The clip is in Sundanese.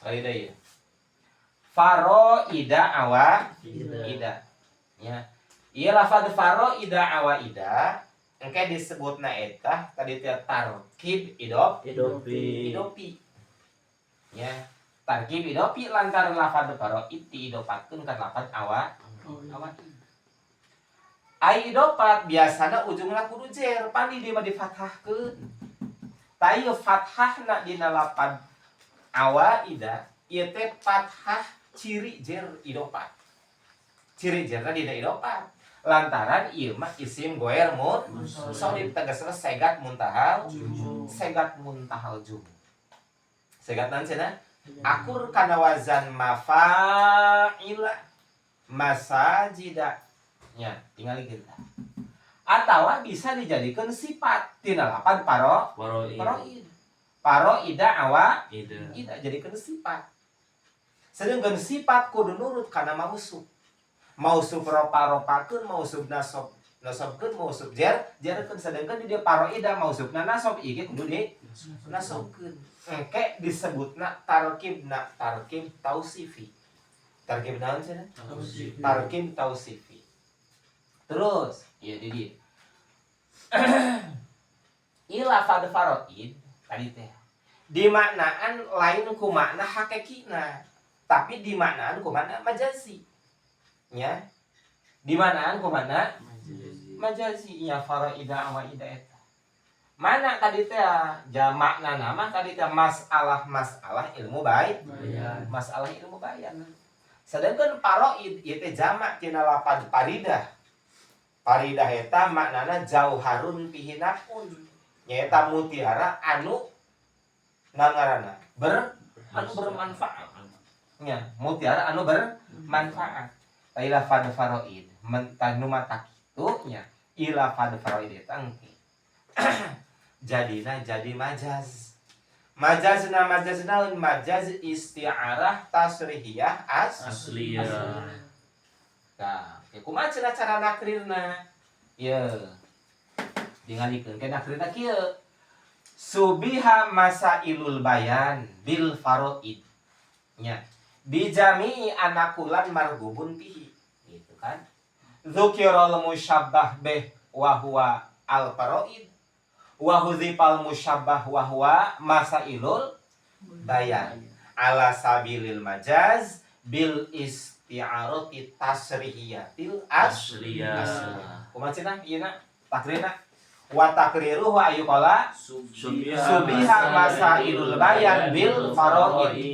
Sekali deui ya. Faroida awa ida. Ya. Ieu lafadz faroida awaida engke disebutna eta tadi teh tarkib idop Idopi. Idopi. Ya. Tarkib idopi lantaran lafadz faroid diidopatkeun ka lafadz awa awa. Ai idopat biasana ujungna kudu jer, pan di dieu mah difathahkeun. Tah, ieu fathahna dina lafadz awaida ieu teh fathah ciri jer idopat. Ciri jerna dina idopat. Lantaran ieu mah isim goer munsharif, tegasna segat muntahal, segat muntahal jum. Segat naon cenah? Akur kana wazan mafa'ila masajida. Nya, tinggal kita. Atawa bisa dijadikan sifat tina lapan paro Faroid. Paroid. Paroida awa Ida. Ida jadikan sifat. Sedangkan sifat kudu nurut kana mausuf. Mausuf ropa-ropakeun, mausuf nasob nasobkeun, mausuf jer jerkeun. Sedangkan di dia paroida mausufna nasob, ieu kudu di nasobkeun. Engke disebutna tarkibna tarkib tausifi. Tarkib naon cenah? Tarkib tausifi. Terus, iya di dia. Ieu lafadz faroid tadi teh dimaknaan lain ku makna hakikina, tapi dimaknaan ku makna majazi. Nya. Dimaknaan ku makna majazi nya faroida awaida eta. Mana tadi teh jamakna nama tadi teh masalah-masalah ilmu baik, Bayan. Masalah ilmu bayan. Sedangkan paroid ieu teh jamak tina lafadz faridah. Faridah eta maknana jauharun fihi naf'un. Nyaeta mutiara anu naon ngaranna? Anu bermanfaat. Nya, mutiara anu bermanfaat. Tah, lafadz faraid, mentah nu mata kitu nya, ieu lafadz faraid eta engke jadina jadi majaz. Majazna majaz naon? Majaz isti'arah tasrihiyah as Asliyah. Nah, ya kumaha cenah cara nakrirna? Ye. Dingalikeun ke nakrirna kieu. Syubbiha masailul bayan bil faraid. Nya. Bijami'i anna kullan marghubun fihi. Gitu kan. Dzukiral musyabbah bih wa huwa al faraid. Wa hudzifal musyabbah wa huwa masailul bayan. Ala sabilil majaz bil isti'arati tasrihiyatil as Asliyah. Kumaha cenah ieu na takrina wa takriruhu ayu qala Syubbiha Syubbiha masailul bayan bil faraid.